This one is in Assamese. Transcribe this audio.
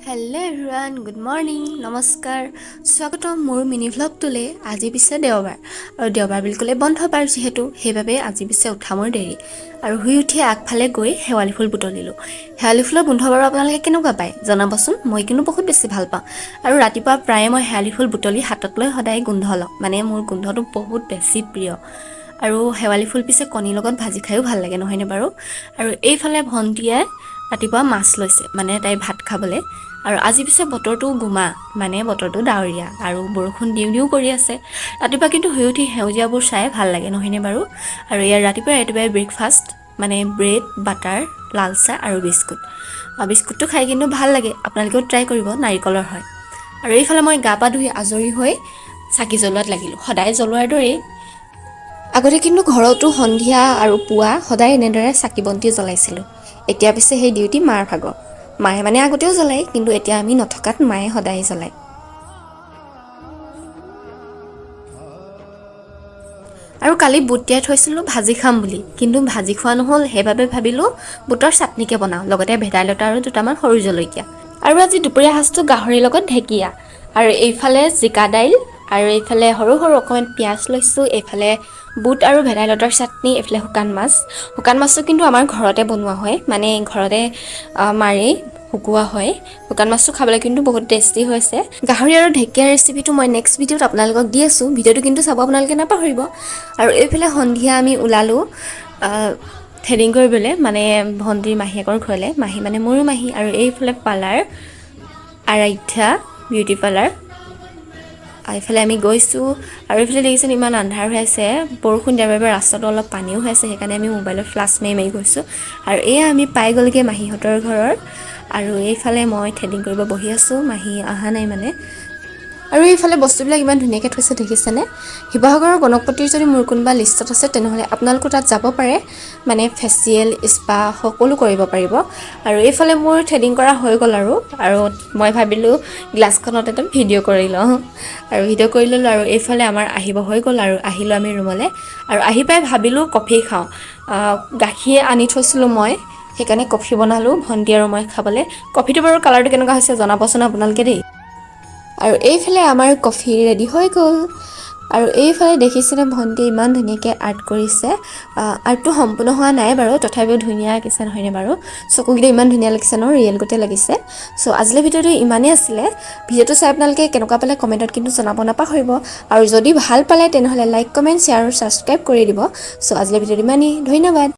হেল্ল' এভৰিৱান, গুড মৰ্ণিং, নমস্কাৰ, স্বাগতম মোৰ মিনি ভ্লগটোলৈ। আজি পিছে দেওবাৰ আৰু দেওবাৰ বুলি ক'লে বন্ধ বাৰ যিহেতু, সেইবাবে আজি পিছে উঠা মোৰ দেৰি আৰু শুই উঠি আগফালে গৈ শেৱালি ফুল বুটলিলোঁ। শেৱালি ফুলৰ গোন্ধ বাৰু আপোনালোকে কেনেকুৱা পায় জনাবচোন। মই কিন্তু বহুত বেছি ভাল পাওঁ আৰু ৰাতিপুৱা প্ৰায়ে মই শেৱালি ফুল বুটলি হাতত লৈ সদায় গোন্ধ লওঁ, মানে মোৰ গোন্ধটো বহুত বেছি প্ৰিয়। আৰু শেৱালি ফুল পিছে কণীৰ লগত ভাজি খায়ো ভাল লাগে, নহয়নে বাৰু? আৰু এইফালে ভণ্টিয়ে ৰাতিপুৱা মাছ লৈছে, মানে তাই ভাত খাবলৈ। আৰু আজি পিছে বতৰটো গোমা, মানে বতৰটো ডাৱৰীয়া আৰু বৰষুণ দিওঁ দিওঁ কৰি আছে। ৰাতিপুৱা কিন্তু শুই উঠি সেউজীয়াবোৰ চাই ভাল লাগে, নহয়নে বাৰু? আৰু ইয়াৰ ৰাতিপুৱাই ৰাতিপুৱাই ব্ৰেকফাষ্ট, মানে ব্ৰেড, বাটাৰ, লাল চাহ আৰু বিস্কুট। বিস্কুটটো খাই কিন্তু ভাল লাগে, আপোনালোকেও ট্ৰাই কৰিব, নাৰিকলৰ হয়। আৰু এইফালে মই গা পা ধুই আজৰি হৈ চাকি জ্বলোৱাত লাগিলোঁ, সদায় জ্বলোৱাৰ দৰেই। আগতে কিন্তু ঘৰতো সন্ধিয়া আৰু পুৱা সদায় এনেদৰে চাকি বন্তি জ্বলাইছিলোঁ। এতিয়া পিছে সেই ডিউটি মাৰ ভাগৰ। মায়ে মানে আগতেও জ্বলায়, কিন্তু এতিয়া আমি নথকাত মায়ে সদায় জ্বলায়। আৰু কালি বুট তিয়াই থৈছিলোঁ ভাজি খাম বুলি, কিন্তু ভাজি খোৱা নহ'ল। সেইবাবে ভাবিলোঁ বুটৰ চাটনিকে বনাওঁ, লগতে ভেদাইলতা আৰু দুটামান সৰু জলকীয়া। আৰু আজি দুপৰীয়া সাজটো গাহৰিৰ লগত ঢেকীয়া, আৰু এইফালে জিকা দাইল, আৰু এইফালে সৰু সৰু অকণমান পিঁয়াজ লৈছোঁ, এইফালে বুট আৰু ভেদাইলতাৰ চাটনি, এইফালে শুকান মাছ। শুকান মাছটো কিন্তু আমাৰ ঘৰতে বনোৱা হয়, মানে ঘৰতে মাৰি শুকোৱা হয়। শুকান মাছটো খাবলৈ কিন্তু বহুত টেষ্টি হৈছে। গাহৰি আৰু ঢেকীয়াৰ ৰেচিপিটো মই নেক্সট ভিডিঅ'ত আপোনালোকক দি আছোঁ, ভিডিঅ'টো কিন্তু চাব আপোনালোকে নাপাহৰিব। আৰু এইফালে সন্ধিয়া আমি ওলালোঁ থ্ৰেডিং কৰিবলৈ, মানে ভণ্টিৰ মাহীয়েকৰ ঘৰলৈ। মাহী মানে মোৰো মাহী। আৰু এইফালে পাৰ্লাৰ, আৰাধ্যা বিউটি পাৰ্লাৰ, এইফালে আমি গৈছোঁ। আৰু এইফালে দেখিছেনে ইমান আন্ধাৰ হৈ আছে, বৰষুণ দিয়াৰ বাবে ৰাস্তাটো অলপ পানীও হৈ আছে, সেইকাৰণে আমি মোবাইলত ফ্লাছ মাৰি মাৰি গৈছোঁ। আৰু এয়া আমি পাই গ'লগৈ মাহীহঁতৰ ঘৰৰ। আৰু এইফালে মই থ্ৰেডিং কৰিব বহি আছোঁ, মাহী অহা নাই মানে। আৰু এইফালে বস্তুবিলাক ইমান ধুনীয়াকৈ থৈছে দেখিছেনে? শিৱসাগৰৰ গণপতিৰ যদি মোৰ কোনোবা লিষ্টত আছে তেনেহ'লে আপোনালোকো তাত যাব পাৰে, মানে ফেচিয়েল, স্পা সকলো কৰিব পাৰিব। আৰু এইফালে মোৰ থ্ৰেডিং কৰা হৈ গ'ল আৰু আৰু মই ভাবিলোঁ গ্লাছখনত একদম ভিডিঅ' কৰি লওঁ, আৰু ভিডিঅ' কৰি ল'লোঁ। আৰু এইফালে আমাৰ আহিব হৈ গ'ল আৰু আহিলোঁ আমি ৰুমলৈ। আৰু আহি পাই ভাবিলোঁ কফি খাওঁ, গাখীৰ আনি থৈছিলোঁ মই, সেইকাৰণে কফি বনালোঁ ভণ্টি আৰু মই খাবলৈ। কফিটো বাৰু কালাৰটো কেনেকুৱা হৈছে জনাবচোন আপোনালোকে দেই। আৰু এইফালে আমাৰ কফি ৰেডি হৈ গ'ল। আৰু এইফালে দেখিছেনে ভণ্টিয়ে ইমান ধুনীয়াকৈ আৰ্ট কৰিছে। আৰ্টটো সম্পূৰ্ণ হোৱা নাই বাৰু, তথাপিও ধুনীয়া আঁকিছে, নহয়নে বাৰু? চকুকেইটা ইমান ধুনীয়া লাগিছে ন, ৰিয়েল গতে লাগিছে। চ' আজিলৈ ভিডিঅ'টো ইমানেই আছিলে। ভিডিঅ'টো চাই আপোনালোকে কেনেকুৱা পালে কমেণ্টত কিন্তু জনাব নাপাহৰিব। আৰু যদি ভাল পালে তেনেহ'লে লাইক, কমেণ্ট, শ্বেয়াৰ আৰু ছাবস্ক্ৰাইব কৰি দিব। চ' আজিলৈ ভিডিঅ'টো ইমানেই, ধন্যবাদ।